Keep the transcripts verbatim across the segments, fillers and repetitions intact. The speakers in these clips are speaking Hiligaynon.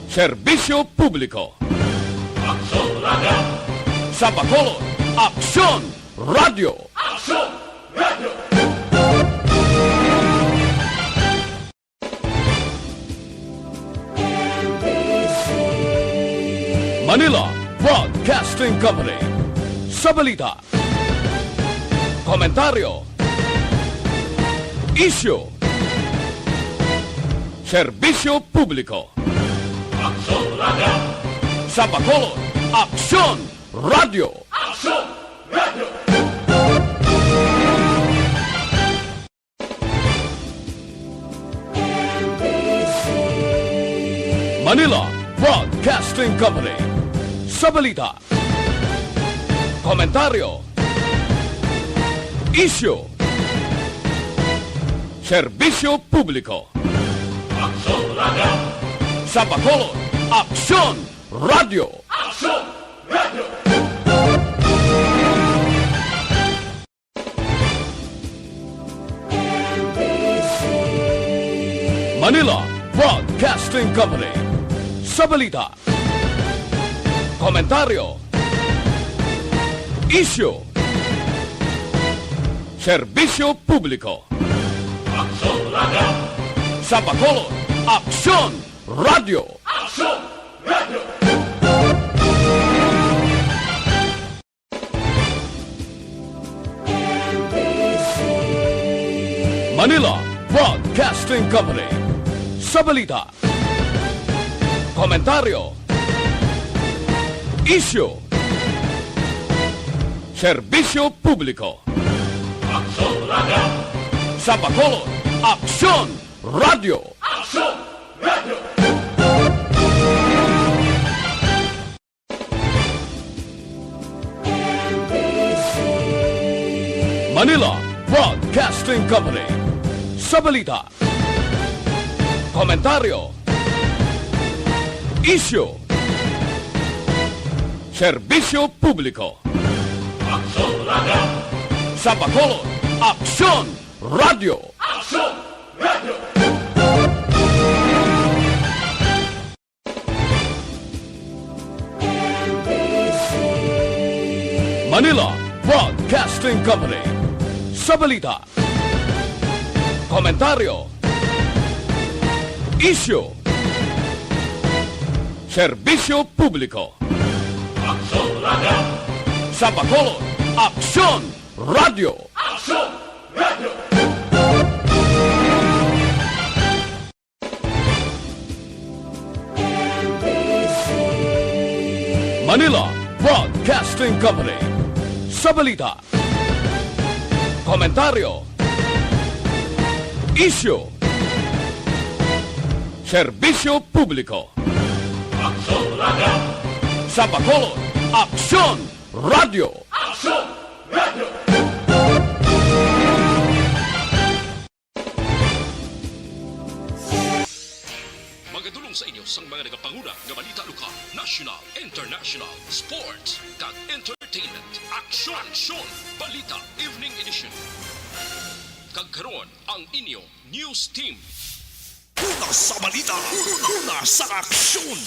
Serbisyo publiko. Aksyon Radio. Sa Bacolod, Aksyon Radio. Aksyon Radio. Manila Broadcasting Company. Sa balita, komentaryo, isyu, serbisyo publiko. Aksyon Radio. Sa Bacolod, Aksyon Radio. Aksyon Radio. Manila Broadcasting Company. Sa balita, komentaryo, isyu, serbisyo publiko. Aksyon Radio. Sa Bacolod, Aksyon Radio. Aksyon Radio. Manila Broadcasting Company. Sa balita, komentaryo, isyu, serbisyo publiko. Aksyon Radio. Sa Bacolod, Aksyon Radio. Aksyon Radio. Manila Broadcasting Company. Sa balita, komentaryo, isyu, serbisyo publiko. Aksyon Radio. Sa Bacolod, Aksyon Radio. Aksyon Radio. Manila Broadcasting Company. Sa balita, komentaryo, isyu, serbisyo publiko. Aksyon Radio. Sa Bacolod, Aksyon Radio. Aksyon Radio. Manila Broadcasting Company. Sa balita, komentaryo, isyu, serbisyo publiko. Aksyon Radio. Sa Bacolod, Aksyon Radio. Aksyon Radio. Manila Broadcasting Company. Sa balita, komentaryo, isyu, serbisyo publiko. Aksyon Radio. Sa Bacolod, Aksyon Radio. Aksyon Radio. Magadulong sa inyo sang mga nagapanguna nga balita lokal, national, international, sports, kag entertainment. Aksyon! Aksyon! Balita Evening Edition. Kag karon, ang inyo news team. Una sa balita, una sa aksyon.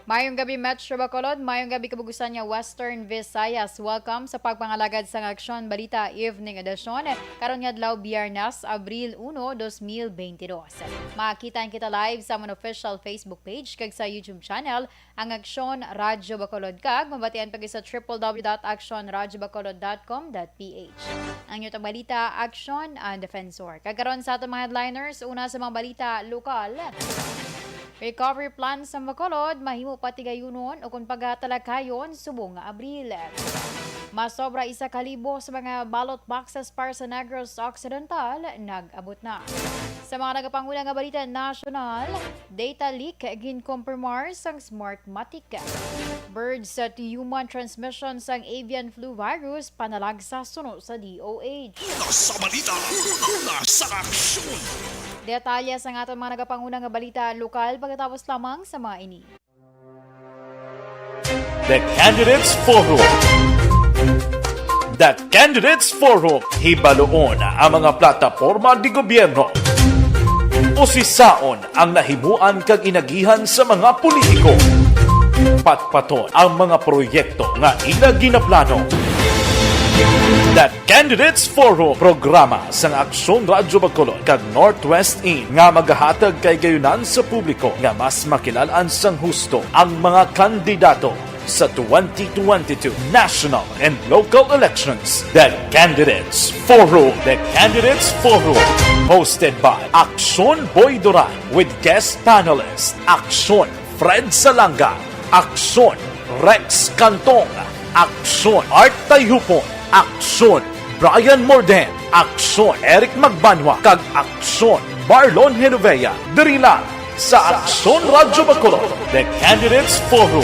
Mayong gabi, Metro Bacolod. Mayong gabi, kabug-usan nga Western Visayas. Welcome sa pagpangalagad sang Aksyon Balita Evening Edition. Karon nga adlaw, Biyernes, Abril uno, dos mil bente dos. Makakita kita live sa amon official Facebook page kag sa YouTube channel, ang Aksyon Radyo Bacolod, kag mabatian pa gid sa triple W dot aksyon radyo bacolod dot com dot P H. Ang inyo tagbalita, Aksyon, ang Defensor. Kag karon sa aton mga headliners, una sa mga balita lokal. Recovery plan sa Bacolod, mahimo patigayunon o kon pagatalakayon subong nga Abril. Masobra isa ka libo sa mga ballot boxes para sa Negros Occidental nag-abot na. Sa mga nagapanguna nga balita nasyonal, data leak ginkompromar sang Smartmatic. Bird sa human transmission sang avian flu virus panalagsa suno sa D O H. Una sa balita, una sa aksyon. Detalye sang aton mga nagapanguna nga balita lokal pagkatapos lamang sa mga ini. The Candidates Forum. The Candidates Forum. Hibaluon ang mga plataporma di gobyerno. Usisaon ang nahimuan kag inagihan sa mga politiko. Patpaton ang mga proyekto nga ila ginaplano. The Candidates Forum, programa sang Aksyon Radyo Bacolod kag Northwest Inn nga magahatag kahigayonan sa publiko nga mas makilalaan sang husto ang mga kandidato sa twenty twenty-two national and local elections. The Candidates Forum. The Candidates Forum. Hosted by Aksyon Boy Duran with guest panelist Aksyon Fred Salanga, Aksyon Rex Cantong, Aksyon Art Tayupon, Aksyon Brian Morden, Aksyon Eric Magbanwa, kag Aksyon Marlon Genovea. Diri lang sa Aksyon Radyo Bacolod, The Candidates Forum.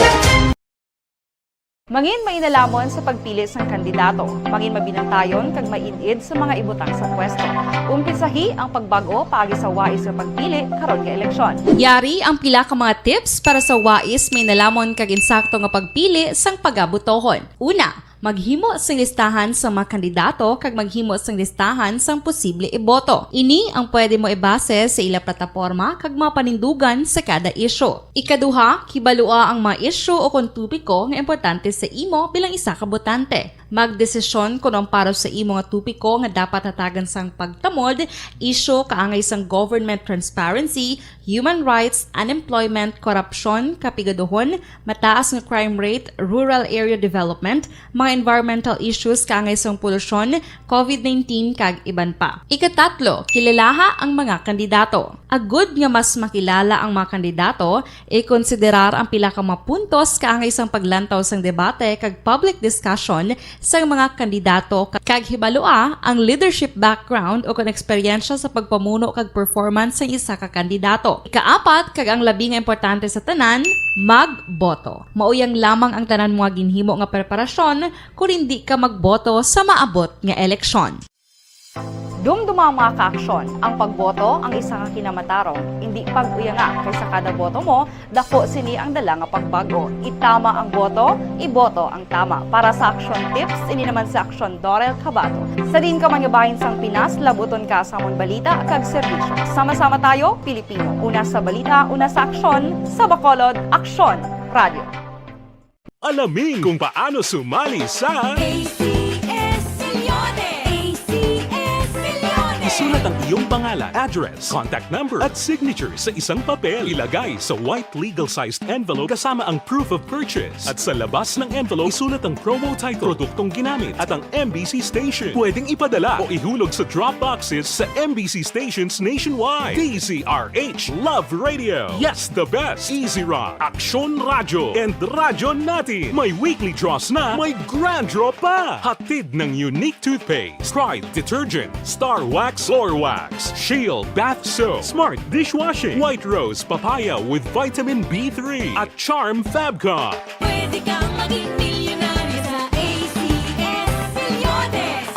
Mangin mainalomon sa pagpili sang kandidato. Mangin mabinantayon kag maid-id sa mga ibutang sa pwesto. Umpisahi ang pagbag-o paagi sa wais nga pagpili karon nga eleksyon. Yari ang pila ka mga tips para sa wais, mainalomon kag insakto nga pagpili sang pagabotohon. Una, maghimo sing listahan sa mga kandidato kag maghimo sing listahan sang posible iboto. Ini ang pwede mo ibase sa ila plataporma kag mga panindugan sa kada isyu. Ikaduha, hibalua ang mga isyu o kon topiko nga importante sa imo bilang isa ka botante. Magdesisyon kon ang para sa imo nga topiko nga dapat hatagan sang pagtamod, isyu kaangay sang government transparency, human rights, unemployment, korupsyon, kapigaduhon, mataas nga crime rate, rural area development, mga environmental issues kaangay sang polusyon, covid nineteen, kag iban pa. Ikatatlo, kilalaha ang mga kandidato. Agud nga mas makilala ang mga kandidato, ikonsiderar ang pila ka mga puntos kaangay sang paglantaw sang debate kag public discussion sang mga kandidato, kag hibalua ang leadership background o kon eksperyensya sa pagpamuno kag performance sang isa ka kandidato. Ikaapat, kag ang labi nga importante sa tanan, magboto. Mao yang lamang ang tanan mo nga ginhimo nga preparasyon kon indi ka magboto sa maabot nga eleksyon. Dumduma ang mga kaaksyon, ang pagboto ang isa ka kinamatarong, indi pag-uyanga, kay sa kada boto mo, dako sini ang dala nga pagbago. Itama ang boto, iboto ang tama. Para sa Aksyon Tips, ini naman si Aksyon Dorel Cabato. Sa diin ka man nga bahin sang Pinas, labuton ka sa amon balita kag serbisyo. Sama-sama tayo, Pilipino. Una sa balita, una sa aksyon, sa Bacolod, Aksyon Radio. Alamin kung paano sumali sa A C S Millones! A C S Millones! Isulat ang iyong pangalan, address, contact number, at signature sa isang papel. Ilagay sa white legal-sized envelope kasama ang proof of purchase. At sa labas ng envelope, isulat ang promo title, produktong ginamit, at ang M B C station. Pwedeng ipadala o ihulog sa drop boxes sa M B C stations nationwide. D Z R H Love Radio. Yes, the best. Easy Rock, Aksyon Radyo, and Radyo Natin. May weekly draws na, may grand draw pa. Hatid ng Unique Toothpaste, Pride Detergent, Star Wax Floor Wax, Shield Bath Soap, Smart Dishwashing, White Rose Papaya with Vitamin B three, at Charm Fabcon. Pwede kang maging milyonaryo sa A C S Millones!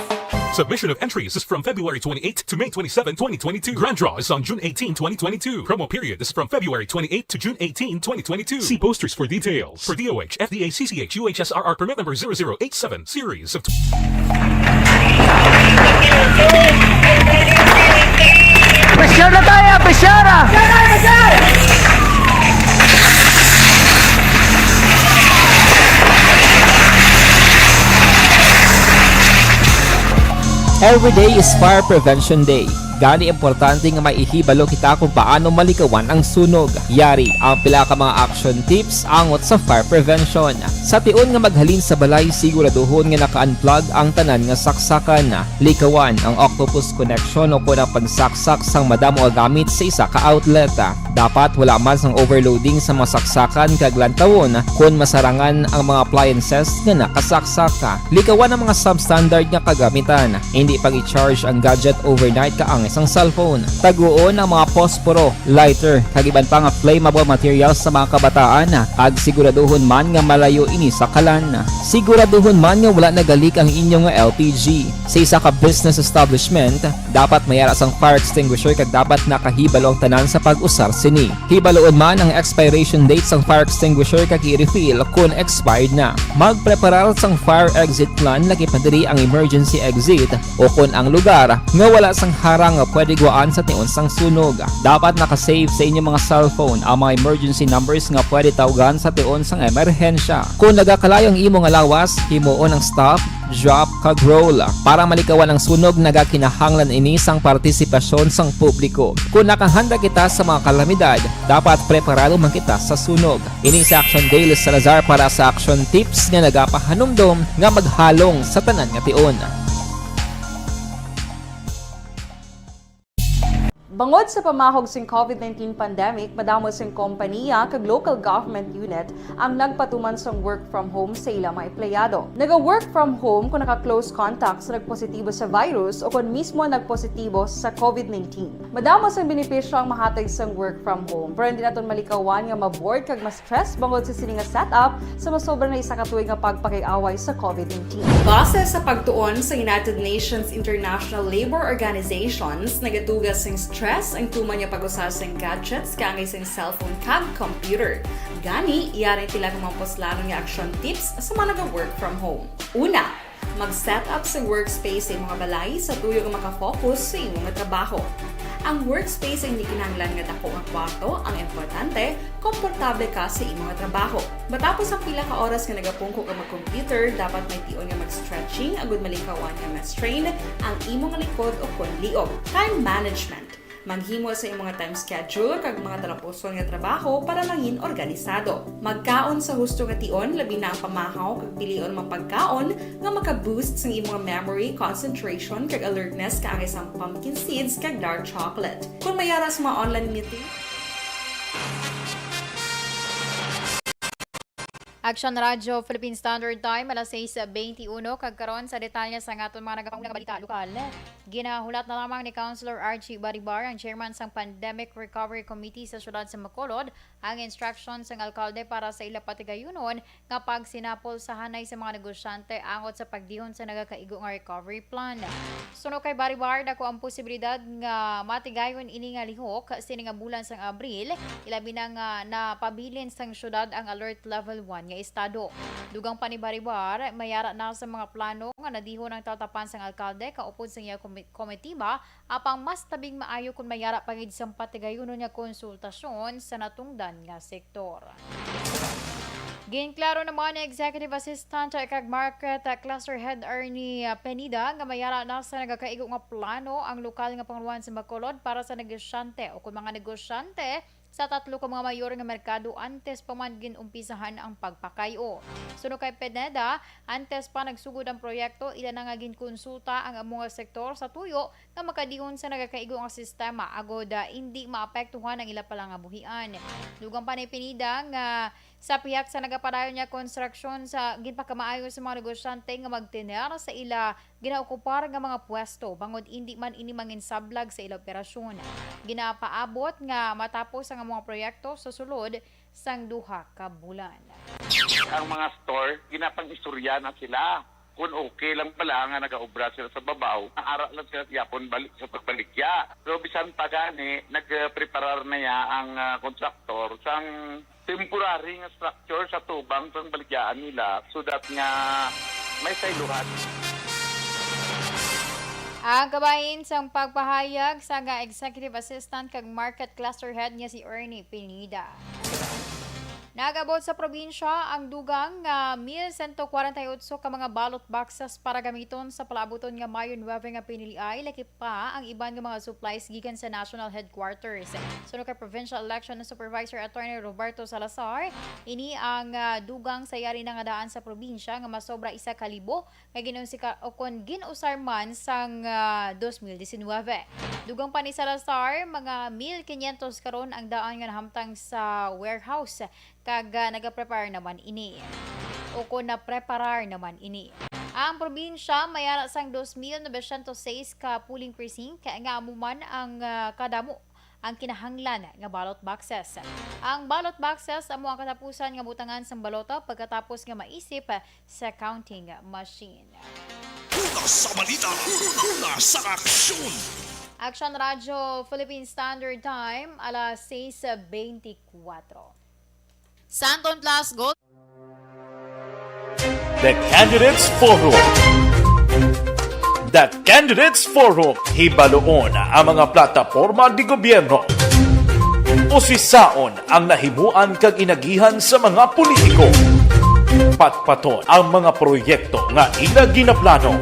Submission of entries is from February twenty-eight to May twenty-seven, twenty twenty-two. Grand draw is on June eighteen, twenty twenty-two. Promo period is from February twenty-eight to June eighteen, twenty twenty-two. See posters for details. For D O H, F D A, C C H, U H S R R permit number zero zero eight seven, series of Pressure na tayo! Pressure na! Every day is Fire Prevention Day. Gani importante nga maihibalo kita kung paano malikawan ang sunog. Yari ang pila ka mga action tips angot sa fire prevention. Sa tion nga maghalin sa balay, siguraduhon nga naka-unplug ang tanan nga saksakan. Likawan ang octopus connection o kon ang pagsaksak sang madamo nga gamit sa isa ka outlet. Dapat wala man sang overloading sa mga saksakan kag lantawon kon masarangan ang mga appliances nga nakasaksak. Likawan ang mga substandard nga kagamitan. Indi pag-i-charge ang gadget overnight kaangay sang cellphone. Taguon ang mga posporo, lighter, kag iban pa nga flammable materials sa mga kabataan, kag siguraduhon man nga malayo ini sa kalan. Siguraduhon man nga wala nagalik ang inyo nga L P G. Sa isa ka business establishment, dapat may ara sang fire extinguisher kag dapat nakahibalo ang tanan sa pag-usar sini. Hibaluon man ang expiration date sang fire extinguisher kag i-refill kon expired na. Magpreparar sang fire exit plan, lakip na diri ang emergency exit o kon ang lugar nga wala sang harang nga pwede gwaan sa tion sang sunog. Dapat naka-save sa inyo mga cellphone ang mga emergency numbers nga pwede tawgan sa tion sang emerhensya. Kung nagakalayo ang imo nga lawas, himuon ang stop, drop, kag roll. Para malikawan ang sunog, nagakinahanglan ini sang partisipasyon sang publiko. Kung nakahanda kita sa mga kalamidad, dapat preparado man kita sa sunog. Ini si Action Dale Salazar para sa Action Tips nga nagapahanumdom nga maghalong sa tanan nga tion. Bangod sa pamahog sing COVID nineteen pandemic, madamo sing kompaniya kag local government unit ang nagpatuman sang work from home sa ila mga empleyado. Naga-work from home kung naka-close contact sa nagpositibo sa virus o kon mismo nagpositibo sa COVID nineteen. Madamo sang benepisyo ang mahatag sang work from home, pero hindi naton malikawan nga ma-bored kag ma-stress bangod sa sini nga setup sa masobra na isa ka tuig nga pagpakig-away sa COVID nineteen. Base sa pagtuon sa United Nations International Labour Organizations, nagatuga sing stress ang tuman nga pag-usa sing gadgets kaangay sing cellphone kag computer. Gani, yari sila nga mga puslanon nga action tips sa mga naga-work from home. Una, mag-set up sa workspace sa imong balay sa tuyo nga makafocus sa imo nga trabaho. Ang workspace ay hindi kinahanglan nga dako nga kwarto, ang importante, komportable ka sa imo nga trabaho. Matapos ang pila ka oras nga nagapungko ka mag-computer, dapat may tion nga mag-stretching agud malikawan nga ma-strain ang imo nga likod o kon liog. Time management. Maghimo sa imo nga time schedule kag mga talapuson nga trabaho para mangin organisado. Magkaon sa husto nga tion, labi na ang pamahaw kag pilion mga pagkaon nga maka-boost sang imo nga memory, concentration, kag alertness kaangay sang pumpkin seeds kag dark chocolate. Kung may ara sa mga online meeting, Action Radio Philippine Standard Time, alas sais beintiuno, kag karon sa detalye sa aton mga nagapauna nga balita lokal. Ginahulat na lamang ni Councilor Archie Baribar, ang chairman sang Pandemic Recovery Committee sa siyudad sa Bacolod, ang instruction sang alkalde para sa ila patigayunon nga pagsinapol sa hanay sa mga negosyante angot sa pagdihon sa nagakaigo nga recovery plan. Suno kay Baribar, dako ang posibilidad nga matigayon ini nga lihok sini nga bulan sang Abril, ilabi na nga napabilin sang siyudad ang Alert Level one nga estado. Dugang pa ni Baribar, may ara na sa mga plano nga nadihon ang tatapan sang alkalde kaupod sa iya komi-, komitiba, apang mas tabing maayo kon may ara pa gid sang patigayunon nga konsultasyon sa natungdan nga sektor. Ginklaro naman ni Executive Assistant kag Market Cluster Head Ernie Penida nga may ara na sa nagakaigo nga plano ang lokal nga pangulohan sa Bacolod para sa negosyante o kon mga negosyante sa tatlo ka mga mayor nga merkado antes pa man gin-umpisahan ang pagpakay-o. Suno kay Peneda, antes pa nagsugod ang proyekto, ila na nga ginkonsulta ang amo nga sektor sa tuyo nga makadihon sa nagakaigo nga sistema agod, ah, indi maapektuhan ang ila palangabuhian. Dugang pa ni Pineda nga sa pihak sa nagapadayon nga konstruksyon sa ginpakamaayo sa mga negosyante nga magtener sa ila ginaokupar nga mga pwesto bangod indi man ini manginsablag sa ila operasyon. Ginapaabot nga matapos ang mga proyekto sa sulod sang duha ka bulan. Ang mga store, ginapang-istorya na sila kung okay lang pala nga nagaobra sila sa babaw, naara lang sila yapon balik sa pagbaligya. Pero bisan pa gani, nagpreparar na ya ang, ah, kontraktor sang temporary nga structure sa tubang sang baligyaan nila so that nga may saylohan. Ang kabahin sang pagpahayag sang Executive Assistant kag Market Cluster Head nga si Ernie Pineda. Nag-abot sa probinsya ang dugang nga mil sento kwarenta y otso ka mga ballot boxes para gamiton sa palaabuton nga Mayo nuebe nga piniliay, lakip pa ang iban nga mga supplies gikan sa National Headquarters. Suno kay Provincial Election Supervisor Attorney Roberto Salazar, ini ang, ah, dugang sa yari na nga daan sa probinsya nga masobra isa ka libo nga gin-usika-, o kon gin-usar man sang, ah, dos mil diecinuebe. Dugang pa ni Salazar, mga mil quinientos karon ang daan nga nahamtang sa warehouse, kag, ah, nagapreparar naman ini. O kon napreparar naman ini. Ang probinsya may ara sang dos mil novecientos seis ka polling precinct nga amo man ang, ah, kadamo ang kinahanglan nga ballot boxes. Ang ballot boxes amo ang katapusan nga butangan sang balota pagkatapos nga maisip sa counting machine. Una sa balita, una sa aksyon. Action Radio Philippine Standard Time, alas sais beintikwatro. Santon Plus Gold. The Candidates Forum. The Candidates Forum, hibaluon ang mga plataporma di gobyerno. Usisaon ang nahimuan kag inagihan sa mga politiko. Patpaton ang mga proyekto nga ila ginaplano.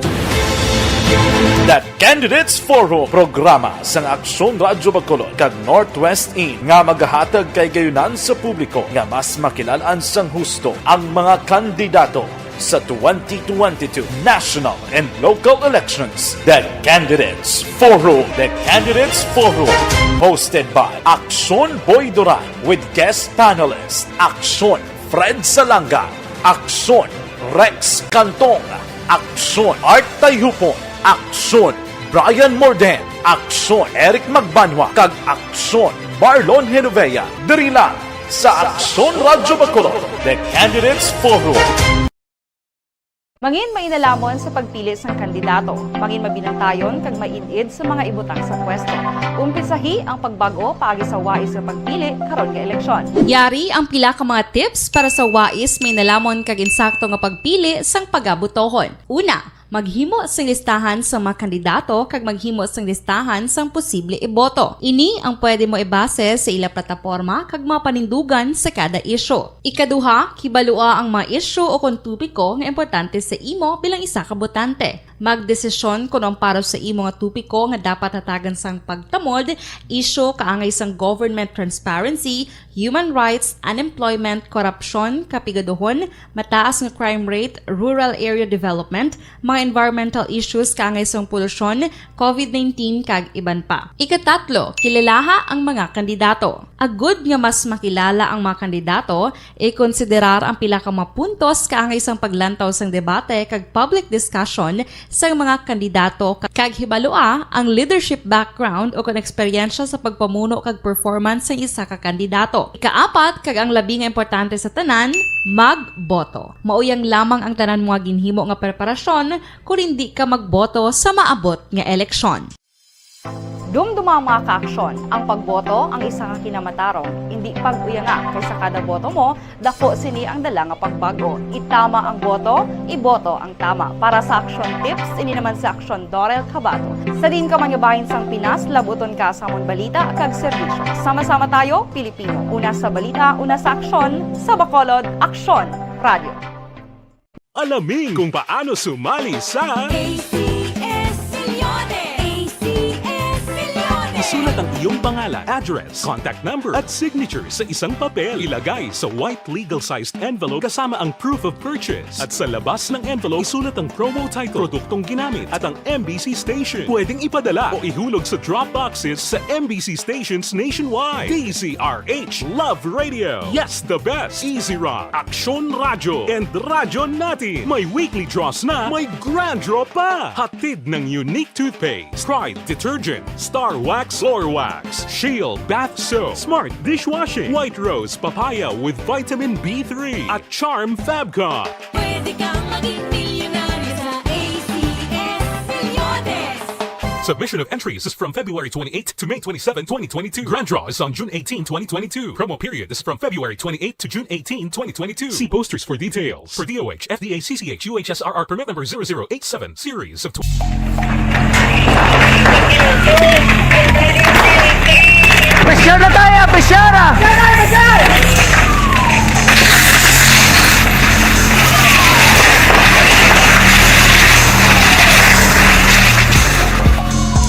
The Candidates Forum, programa sang Aksyon Radyo Bacolod kag Northwest In, nga magahatag kay gayunan sa publiko nga mas makilalaan sang husto ang mga kandidato sa twenty twenty-two national and local elections. The Candidates Forum. The Candidates Forum. Hosted by Aksyon Boy Duran with guest panelist Aksyon Fred Salanga, Aksyon Rex Cantong, Aksyon Art Tayhupon, Aksyon Brian Morden, Aksyon Eric Magbanwa, kag Aksyon Marlon Genovea. Diri lang sa Aksyon Radyo Bacolod, The Candidates Forum. Mangin mainalhamon sa pagpili sang kandidato. Mangin mabinantayon kag maid-id sa mga ibutang sa pwesto. Umpisahi ang pagbag-o paagi sa wais nga pagpili karon nga eleksyon. Yari ang pila ka mga tips para sa wais, mainalhamon kag insakto nga pagpili sang pagabotohon. Una, maghimo sing listahan sa mga kandidato kag maghimo sing listahan sang posible iboto. Ini ang pwede mo ibase sa ila plataporma kag mga panindugan sa kada isyu. Ikaduha, kibalua ang mga isyu o kon topiko nga importante sa imo bilang isa ka botante. Magdesisyon kon ang para sa imo nga topiko nga dapat hatagan sang pagtamod, isyu kaangay sang government transparency, human rights, unemployment, korupsyon, kapigaduhon, mataas nga crime rate, rural area development, mga environmental issues kaangay sang polusyon, covid nineteen, kag iban pa. Ikatatlo, kilalaha ang mga kandidato. Agud nga mas makilala ang mga kandidato, ikonsiderar ang pila ka mga puntos kaangay sang paglantaw sang debate kag public discussion sang mga kandidato, ka-, kag hibalua ang leadership background o kon eksperyensya sa pagpamuno kag performance sang isa ka kandidato. Ikaapat, kag ang labi nga importante sa tanan, magboto. Mao yang lamang ang tanan mo nga ginhimo nga preparasyon kon indi ka magboto sa maabot nga eleksyon. Dumduma ang mga kaaksyon. Ang pagboto ang isa ka kinamatarong. Indi pag-uyanga, kay sa kada boto mo, dako sini ang dala nga pagbag-o. Itama ang boto, iboto ang tama. Para sa action tips, ini naman si Aksyon Dorel Cabato. Sa diin ka man nga bahin sang Pinas, labuton ka sa amon balita kag serbisyo. Sama-sama tayo, Pilipino. Una sa balita, una sa aksyon, sa Bacolod, Aksyon Radio. Alamin kung paano sumali sa A C S Millones! A C S Millones! Isulat ang iyong pangalan, address, contact number, at signature sa isang papel. Ilagay sa white legal-sized envelope kasama ang proof of purchase. At sa labas ng envelope, isulat ang promo title, produktong ginamit, at ang M B C station. Pwedeng ipadala o ihulog sa drop boxes sa M B C stations nationwide. D Z R H, Love Radio. Yes, the best. Easy Rock, Aksyon Radyo, and Radyo Natin. May weekly draws na, may grand draw pa. Hatid ng Unique Toothpaste, Pride Detergent, Star Wax Floor Wax, Shield Bath Soap, Smart Dishwashing, White Rose Papaya with Vitamin B three, at Charm Fabcon. Pwede kang maging milyonaryo sa A C S Millones! Submission of entries is from February twenty-eighth to May twenty-seven, twenty twenty-two. Grand draw is on June eighteen, twenty twenty-two. Promo period is from February twenty-eighth to June eighteen, twenty twenty-two. See posters for details. For D O H, F D A, C C H, U H S R R permit number zero zero eight seven, series of tw- Pressure na tayo! Pressure na!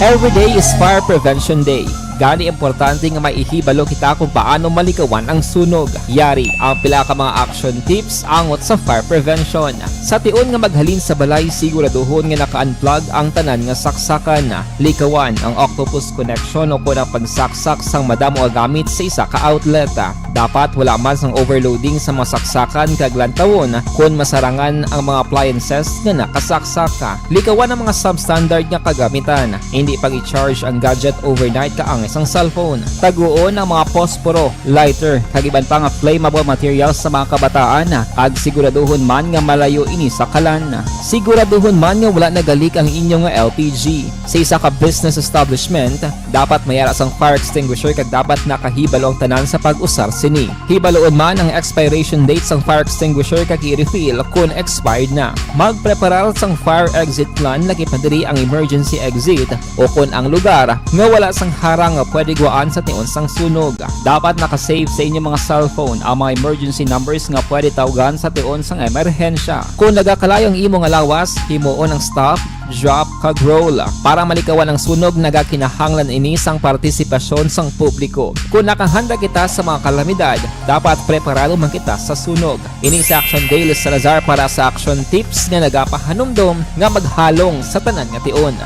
Every day is Fire Prevention Day. Gani, importante nga maihibalo kita kung paano malikawan ang sunog. Yari ang pila ka mga action tips angot sa fire prevention. Sa tion nga maghalin sa balay, siguraduhon nga naka-unplug ang tanan nga saksakan. Likawan ang octopus connection o kon ang pagsaksak sang madamo nga gamit sa isa ka outlet. Dapat wala man sang overloading sa mga saksakan kag lantawon kon masarangan ang mga appliances nga nakasaksak. Likawan ang mga substandard nga kagamitan. Indi pag-i-charge ang gadget overnight kaangay sang cellphone. Taguon ang mga posporo, lighter, kag iban pa nga flammable materials sa mga kabataan, kag siguraduhon man nga malayo ini sa kalan. Siguraduhon man nga wala nagalik ang inyo nga L P G. Sa isa ka business establishment, dapat may ara sang fire extinguisher kag dapat nakahibalo ang tanan sa pag-usar sini. Hibaluon man ang expiration date sang fire extinguisher kag i-refill kon expired na. Magpreparar sang fire exit plan, lakip na diri ang emergency exit o kon ang lugar nga wala sang harang nga pwede gwaan sa tion sang sunog. Dapat naka-save sa inyo mga cellphone ang mga emergency numbers nga pwede tawgan sa tion sang emerhensya. Kung nagakalayo ang imo nga lawas, himuon ang stop, drop, kag roll. Para malikawan ang sunog, nagakinahanglan ini sang partisipasyon sang publiko. Kung nakahanda kita sa mga kalamidad, dapat preparado man kita sa sunog. Ini si Action Dale Salazar para sa Action Tips nga nagapahanumdom nga maghalong sa tanan nga tion.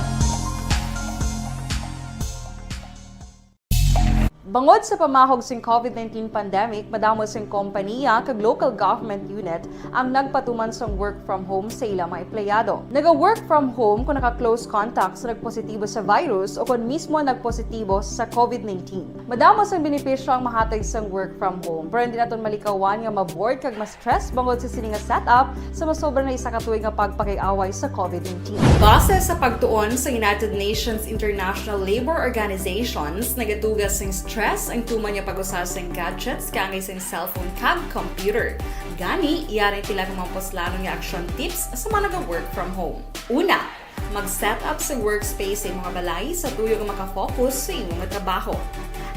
Bangod sa pamahog sing COVID nineteen pandemic, madamo sing kompaniya kag local government unit ang nagpatuman sang work from home sa ila mga empleyado. Naga-work from home kung naka-close contact sa nagpositibo sa virus o kon mismo nagpositibo sa COVID nineteen. Madamo sang benepisyo ang mahatag sang work from home, pero hindi naton malikawan nga ma-bored kag ma-stress bangod sa sini nga setup sa masobra na isa ka tuig nga pagpakig-away sa COVID nineteen. Base sa pagtuon sa United Nations International Labour Organizations, nagatuga sing stress ang tuman nga pag-usa sing gadgets kaangay sing cellphone kag computer. Gani, yari ang pila ka mga puslanon nga action tips sa mga naga-work from home. Una, mag-set up sa workspace sa imong balay sa tuyo nga makafocus sa imong trabaho.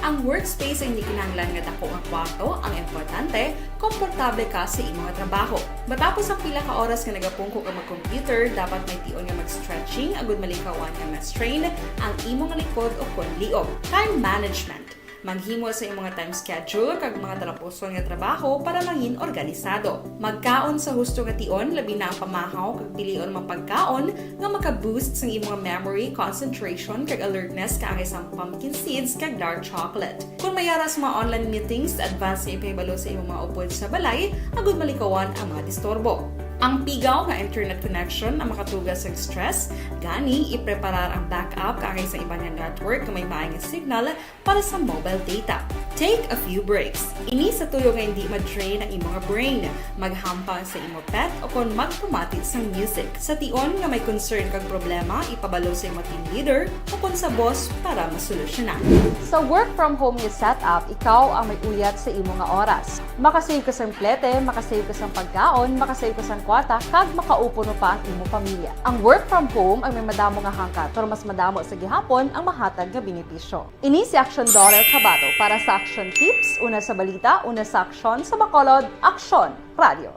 Ang workspace ay hindi kinahanglan nga dako nga kwarto, ang importante, komportable ka sa imong trabaho. Matapos ang pila ka oras nga nagapungko ka mag-computer, dapat may tion nga mag-stretching agud malikawan nga ma-strain ang imong likod o kon liog. Time management. Maghimo sa imong time schedule kag mga talapuson nga trabaho para mangin organisado. Magkaon sa husto nga tion, labi na ang pamahaw kag pilion man pagkaon nga maka-boost sang imong memory, concentration, kag alertness kaangay sang pumpkin seeds kag dark chocolate. Kung may ara sa mga online meetings, advance nga ipahibalo sa imong mga upod sa balay agud malikawan ang mga disturbo. Ang pigaw nga internet connection ang makatuga sa stress, gani ipreparar ang backup kaangay sa iban nga network nga may maay nga signal para sa mobile data. Take a few breaks. Ini sa tuyo nga hindi ma-drain ang imong brain. Maghampang sa imo pet o kon magpamati sang music. Sa tion nga may concern kag problema, ipabalo sa imo team leader o kon sa boss para masolusyonan. Sa work from home nga setup, ikaw ang may uyat sa imo nga oras. Makasave ka sang plete, makasave ka sang pagkaon, makasave ka sang kwarta, kag makaupo pa ang imo pamilya. Ang work from home ang may madamo nga hangkat, pero mas madamo sa gihapon ang mahatag nga benepisyo. Ini si Action Daughter Kabato para sa Action Tips, una sa balita, una sa aksyon, sa Bacolod, Aksyon Radio.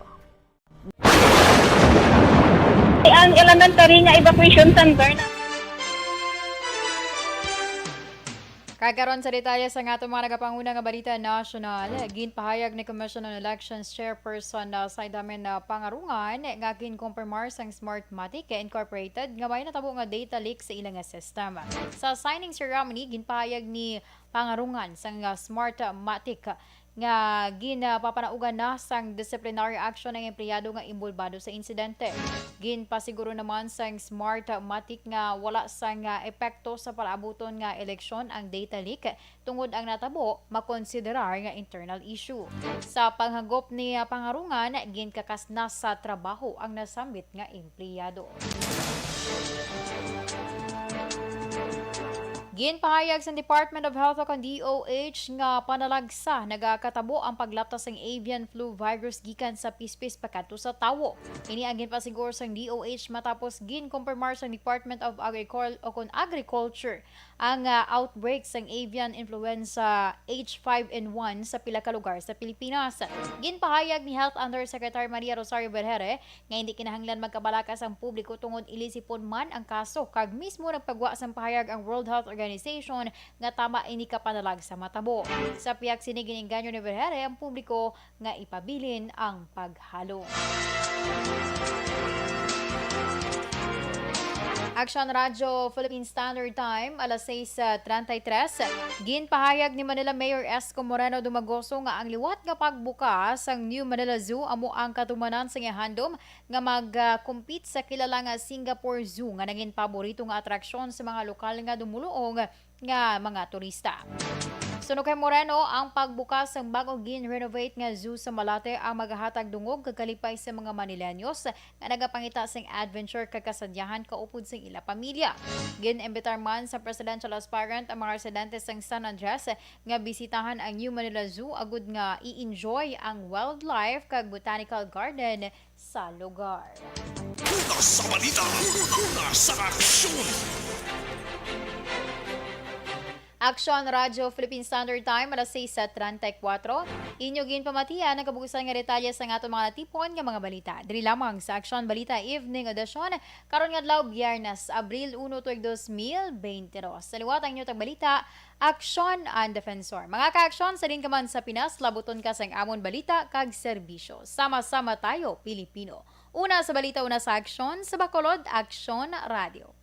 Ang elementary nga evacuation center na. Kag karon sa detalye sa aton mga nagapanguna nga balita nasyonal, ginpahayag ni Commission on Elections Chairperson, uh, Saidamen, uh, Pangarungan nga ginkumpirmar sang Smartmatic Incorporated nga may natabo nga data leak sa ila nga system. Sa signing ceremony, ginpahayag ni Pangarungan sang, uh, Smartmatic nga ginpapanaugan na sang disciplinary action ang empleyado nga inbolbado sa insidente. Ginpasiguro naman sang Smartmatic nga wala sang, ah, epekto sa palaabuton nga eleksyon ang data leak, tungod ang natabo makonsiderar nga internal issue. Sa paghagop ni, ah, Pangarungan, ginkakas na sa trabaho ang nasambit nga empleyado. Ginpahayag sa Department of Health o kon D O H nga panalagsa nagakatabo ang paglapta sang avian flu virus gikan sa pispis pakadto sa tawo. Ini ang ginpasigur sang D O H matapos ginkumpirmar sang Department of Agricul-, o kon Agriculture ang, ah, outbreak sang avian influenza H five N one sa pila ka lugar sa Pilipinas. Ginpahayag ni Health Undersecretary Maria Rosario Vergeire nga hindi kinahanglan magkabalaka sang publiko tungod ilisipon man ang kaso, kag mismo nagpagwa sang pahayag ang World Health Organization nga tama ini ka panalagsa matabo. Sa pihak sini, gin-engganyo ni Vergeire ang publiko nga ipabilin ang paghalong. Action Radyo Philippine Standard Time, alas sais treinta y tres. Ginpahayag ni Manila Mayor Esco Moreno Dumagoso nga ang liwat nga pagbukas sang New Manila Zoo amo ang katumanan sa iya handom nga mag-compete sa kilala nga Singapore Zoo nga nangin paborito nga atraksyon sa mga lokal nga dumuluong nga mga turista. Suno kay Moreno, ang pagbukas sang bag-o gin-renovate nga zoo sa Malate ang magahatag dungog kag kalipay sa mga Manileños nga nagapangita sing adventure kag kasadyahan kaupod sing ila pamilya. Gin-imbitar man sa presidential aspirant ang mga residente sang San Andres nga bisitahan ang New Manila Zoo agud nga i-enjoy ang wildlife kag botanical garden sa lugar. Una sa balita, una sa aksyon. Aksyon Radyo Philippine Standard Time, alas sais treinta y cuatro. Inyo ginpamatian ang kabugusan nga detalye sa aton mga natipon nga mga balita. Diri lamang sa Aksyon Balita Evening Edition, karon nga adlaw, Biyernes, Abril uno, tuig dos mil beintidos. Sa liwat ang inyo tagbalita, Aksyon and Defensor. Mga ka-aksyon, sa din ka man sa Pinas, labuton ka sang amon balita kag serbisyo. Sama-sama tayo, Pilipino. Una sa balita, una sa aksyon, sa Bacolod, Aksyon Radio.